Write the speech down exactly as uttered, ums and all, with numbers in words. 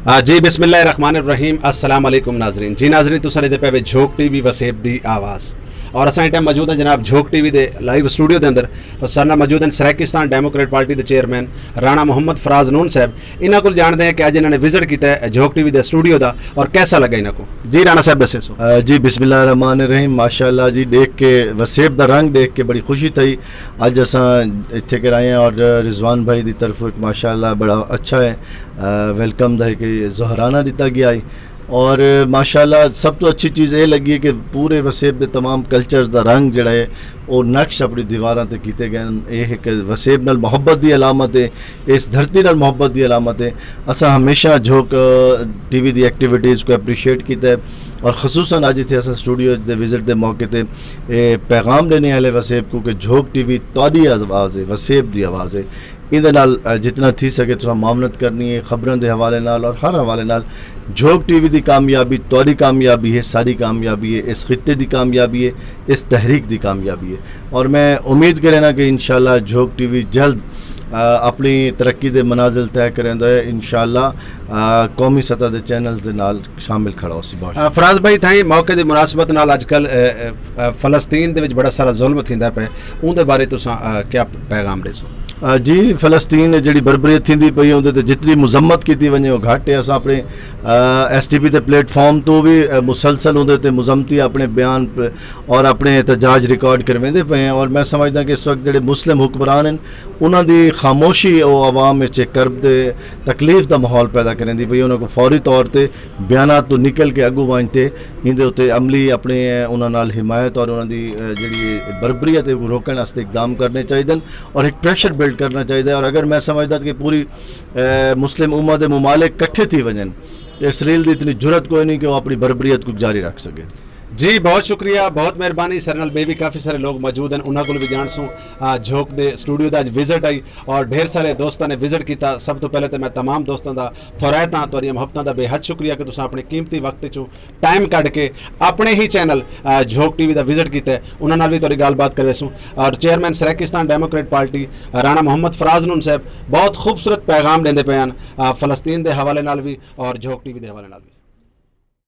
آ، جی، بسم اللہ الرحمن الرحیم۔ السلام علیکم ناظرین۔ جی ناظرین، تساں دے پے وے جھوک ٹی وی وسیب دی آواز، اور اساں اس ٹائم موجود ہیں جناب جھوک ٹی وی دے لائیو سٹوڈیو دے اندر، اور سارے نال موجود ہیں سرائیکستان ڈیموکریٹ پارٹی دے چیئرمین رانا محمد فراز نون صاحب۔ انہاں کول جانتے ہیں کہ اج انہاں نے وزٹ کیتا ہے جھوک ٹی وی دے سٹوڈیو دا، اور کیسا لگا انہاں کو۔ جی رانا صاحب، دسے سو۔ آ، جی، بسم اللہ الرحمن الرحیم۔ ماشاءاللہ جی، دیکھ کے وسیب دا رنگ دیکھ کے بڑی خوشی تھی۔ اج اساں اتھے کر آئے ہیں اور رضوان بھائی دی طرف ایک ماشاءاللہ بڑا اچھا ہے، آ، ویلکم دا ہے کہ زہرانہ دتا گیا ہے۔ اور ماشاءاللہ سب تو اچھی چیز یہ لگی ہے کہ پورے وسیب دے تمام کلچرز دا رنگ جڑا ہے، وہ نقش اپنی دیواراں تے کیتے گئے ہیں۔ یہ ایک وسیب نال محبت دی علامت ہے، اس دھرتی نال محبت دی علامت ہے۔ اساں ہمیشہ جھوک، آ، ٹی وی دی ایکٹیویٹیز کو اپریشیٹ کیتا ہے، اور خصوصاً اج اتھے اساں سٹوڈیو دے وزٹ دے موقع تے اے پیغام دینے والے وسیب کو کہ جھوک ٹی وی تہاڈی آواز ہے، وسیب دی آواز ہے۔ ایندے نال، آ، جتنا تھی سکے تساں معاونت کرنی ہے خبراں دے حوالے نال اور ہر حوالے نال۔ جھوک ٹی وی دی کامیابی تہاڈی کامیابی ہے، ساری کامیابی ہے، اس خطے دی کامیابی ہے، اس تحریک دی کامیابی ہے۔ اور میں امید کرنا کہ انشاءاللہ جھوک ٹی وی جلد، آ، اپنی ترقی دے منازل طے کریندا ہے۔ انشاءاللہ، آ، قومی سطح دے چینلز دے نال شامل کھڑا ہو سی۔ بہت آ، فراز بھائی، تھائیں موقع دی مناسبت نال اج کل، آ، آ، فلسطین دے وچ بڑا سارا ظلم تھیندا پے، اون دے بارے تساں، آ، کیا پیغام دے سو؟ آ، جی، فلسطین وچ جڑی بربریت تھیندی پئی اوندے تے جتنی مذمت کیتی ونجے او گھٹ ہے۔ اساں اپنے، آ، ایس ٹی پی دے پلیٹ فارم تو بھی، آ، مسلسل اوندے تے مذمتی اپنے بیان پ-، اور اپنے احتجاج ریکارڈ کرویندے پئے ہیں۔ اور میں سمجھدا کہ اس وقت جڑے مسلم حکمران ہیں، انہاں دی خاموشی او عوام وچ ایک کرب دے تکلیف دا ماحول پیدا کرن دی پئی۔ انہاں کو فوری طور تے بیانات تو نکل کے اگوں وانچ تے ایندے اتے عملی اپنے انہاں نال حمایت اور انہاں دی، اے، جڑی بربریت ہے وہ روکن واسطے اقدام کرنے چاہیے اور ایک پریشر بلڈ کرنا چاہیے۔ اور اگر میں سمجھدا کہ پوری، اے، مسلم امت دے ممالک کٹھے تھی وجن تے اسرائیل دی اتنی جرات کوئی نہیں کہ وہ اپنی بربریت کو جاری رکھ سکے۔ جی، بہت شکریہ، بہت مہربانی۔ سر نال بے بھی کافی سارے لوگ موجود ہیں، انہاں کول بھی جان سوں۔ آ، جھوک دے سٹوڈیو دا اج وزٹ آئی اور ڈھیر سارے دوستاں نے وزٹ کیتا۔ سب تو پہلے تے میں تمام دوستاں دا، تھورائتاں، تہاڈیاں محبتاں دا بے حد شکریہ کہ تساں اپنے قیمتی وقت چوں ٹائم کڈ کے اپنے ہی چینل، آ، جھوک ٹی وی دا وزٹ کیتا ہے۔ انہاں نال بھی تہاڈی گل بات کروے سوں۔ اور چیئرمین سرائیکستان ڈیموکریٹ پارٹی، آ، رانا محمد فراز نون صاحب بہت خوبصورت پیغام دیندے پے ہن، آ، فلسطین دے حوالے نال بھی اور جھوک ٹی وی دے حوالے نال بھی۔